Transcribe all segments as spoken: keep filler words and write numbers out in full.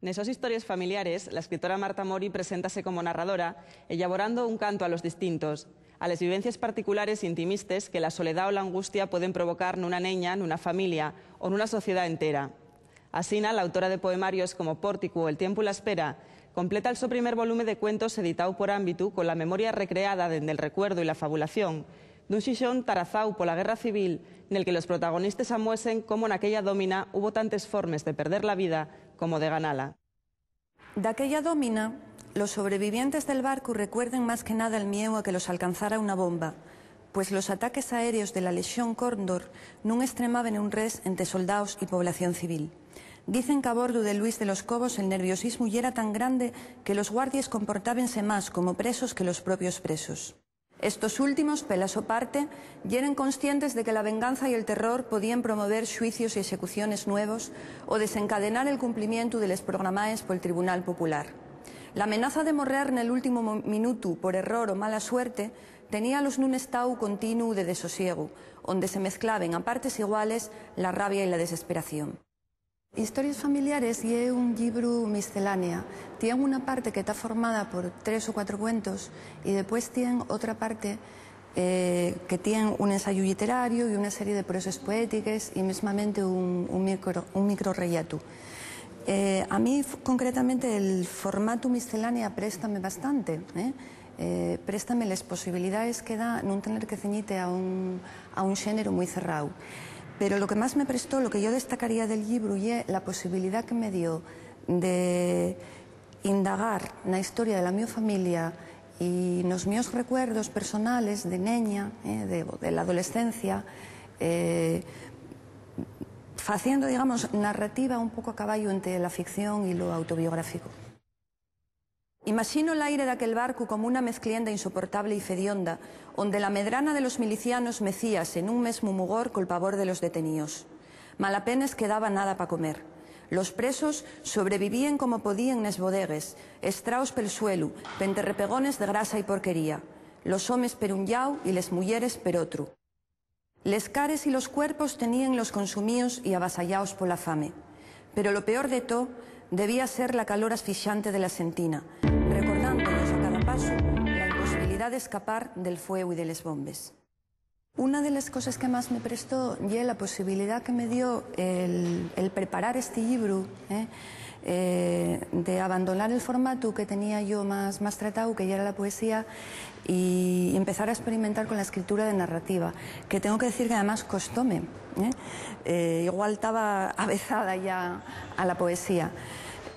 Nes sos histories familiares, la escritora Marta Mori preséntase como narradora, ellaborando un cantu a los distintos, a les vivencies particulares intimistes que la soledá o l'angustia pueden provocar nuna neña, nuna familia o nuna sociedá entera. Asina, l'autora de poemarios como Pórticu o El tiempu y la espera, completa'l so primer volume de cuentos editáu por Ámbitu cola memoria recreada dende'l recuerdu y la fabulación, d'un xixón tarazáu pola guerra civil, nel que los protagonistes amuesen cómo naquella dómina hubo tantes formes de perder la vida como de ganala. Daquella dómina, los sobrevivientes del barcu recuerden más que nada el mieu a que los alcanzara una bomba, pues los ataques aéreos de la Lexón Cóndor nun estremaben un res ente soldaos y población civil. Dicen qu'a bordu del Luis de los Cobos el nerviosismu yera tan grande que los guardies comportábense más como presos que los propios presos. Estos últimos, pela so parte, yeren conscientes de que la venganza y el terror podíen promover xuicios y execuciones nuevos o desencadenar el cumplimientu de les programaes pol Tribunal Popular. La amenaza de morrer nel último mo-, minutu por error o mala suerte teníalos nun estáu continuu de desosiegu, onde se mezclaben a partes iguales la rabia y la desesperación. Histories familiares ye un llibru miscelánea. Tien una parte que ta formada por tres o cuatro cuentos y depués tien otra parte, eh, que tien un ensayu lliterariu y una serie de proses poétiques y mesmamente un, un micro, un microrrellatu. Eh, a mí, f-, concretamente, el formatu miscelánea préstame bastante, eh. Eh, préstame les posibilidaes que da nun tener que ceñite a un, a un xénero mui cerráu. Pero lo que más me prestó, lo que yo destacaría del llibru, ye la posibilidá que me dio de indagar na historia de la mio familia y nos mios recuerdos personales de neña, eh, de, de la adolescencia, eh, faciendo, digamos, narrativa un poco a caballo entre la ficción y lo autobiográfico. Imaxino l'aire d'aquel barcu como una mezclienda insoportable y fedionda, onde la medrana de los milicianos mecíase nun mesmu mugor col pavor de los deteníos. Malapenes quedaba nada pa comer. Los presos sobrevivíen como podíen nes bodegues, estraos pel suelu, pente repegones de grasa y porquería, los homes per un llau y les muyeres per otru. Les cares y los cuerpos teníenlos consumíos y avasayaos pola fame. Pero lo peor de to debía ser la calor asfixante de la sentina, recordándonos a cada pasu la imposibilidá d'escapar del fueu y de les bombes. Una de les coses que más me prestó ye la posibilidá que me dio el, el preparar esti llibru, eh, eh, de abandonar el formatu que tenía yo más, más tratau, que yera la poesía, y empezar a experimentar con la escritura de narrativa, que tengo que decir que además costóme, eh. Eh, igual taba avezada ya a la poesía.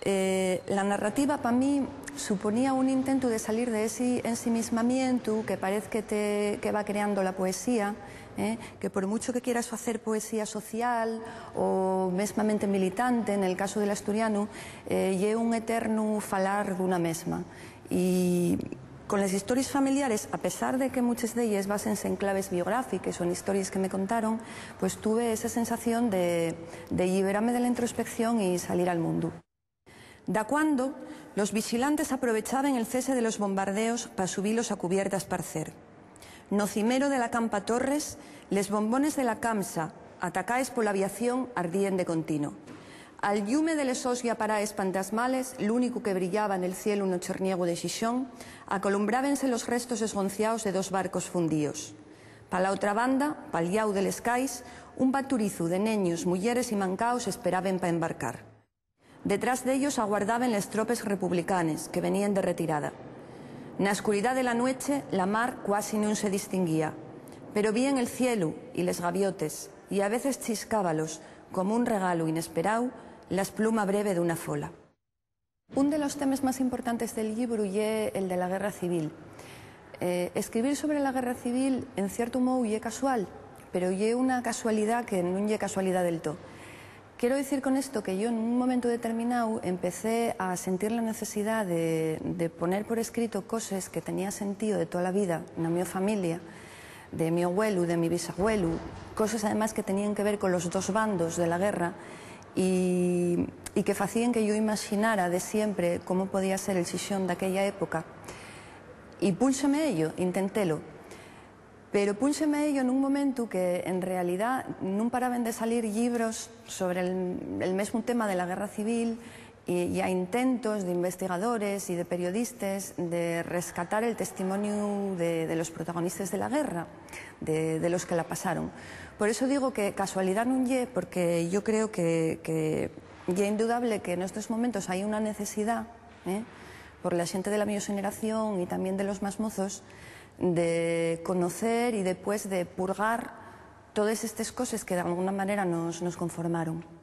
Eh, la narrativa, pa mí, suponía un intentu de salir de esi ensimismamientu que parez que te, que va creando la poesía, eh, que por mucho que quieras facer poesía social o mesmamente militante, nel casu del asturianu, eh, ye un eternu falar d'una mesma. Y con les histories familiares, a pesar de que muches d'elles básense en claves biográfiques o en histories que me contaron, pues tuve esa sensación de, de lliberame de la introspección y salir al mundu. Dacuando, los vixilantes aprovechaben el cese de los bombardeos pa subilos a cubierta a esparcer. No cimero de la Campa Torres, les bombones de la Camsa, atacaes pola aviación, ardíen de contino. Al llume de les sos llaparaes pantasmales, l'únicu que brillaba nel cielu no cherniegu de Xixón, acolumbrábense los restos esgonciaos de dos barcos fundíos. Pa la otra banda, pal llau de les cais, un paturizu de neños, muyeres y mancaos esperaben pa embarcar. Detrás d'ellos aguardaben les tropes republicanes, que veníen de retirada. Na escuridá de la nueche, la mar cuasi nun se distinguía, pero víen el cielu y les gaviotes, y a veces chiscábalos, como un regalu inesperáu, la espluma breve d'una fola. Un de los temes más importantes del llibru ye el de la guerra civil. Eh, escribir sobre la guerra civil, en ciertu mou, ye casual, pero ye una casualidá que nun ye casualidá del to. Quiero decir con esto que yo, en un momento determinado, empecé a sentir la necesidad de, de poner por escrito coses que tenía sentío de toda la vida na mi familia, de mi abuelu, de mi bisabuelu, coses además que tenían que ver con los dos bandos de la guerra y, y que facían que yo imaginara de siempre cómo podía ser el Xixón d'aquella época. Y púnxeme ello, intentélo. Pero púnxeme ello nun momentu que, en realidá, nun paraben de salir llibros sobre el, el mesmu tema de la guerra civil Y ya intentos de investigadores y de periodistas de rescatar el testimonio de, de los protagonistas de la guerra, de, de los que la pasaron. Por eso digo que casualidad nun ye, porque yo creo que, que ye indudable que en estos momentos hay una necesidad, ¿eh?, por la gente de la mi xeneración y también de los más mozos, de conocer y después de purgar todas estas cosas que de alguna manera nos, nos conformaron.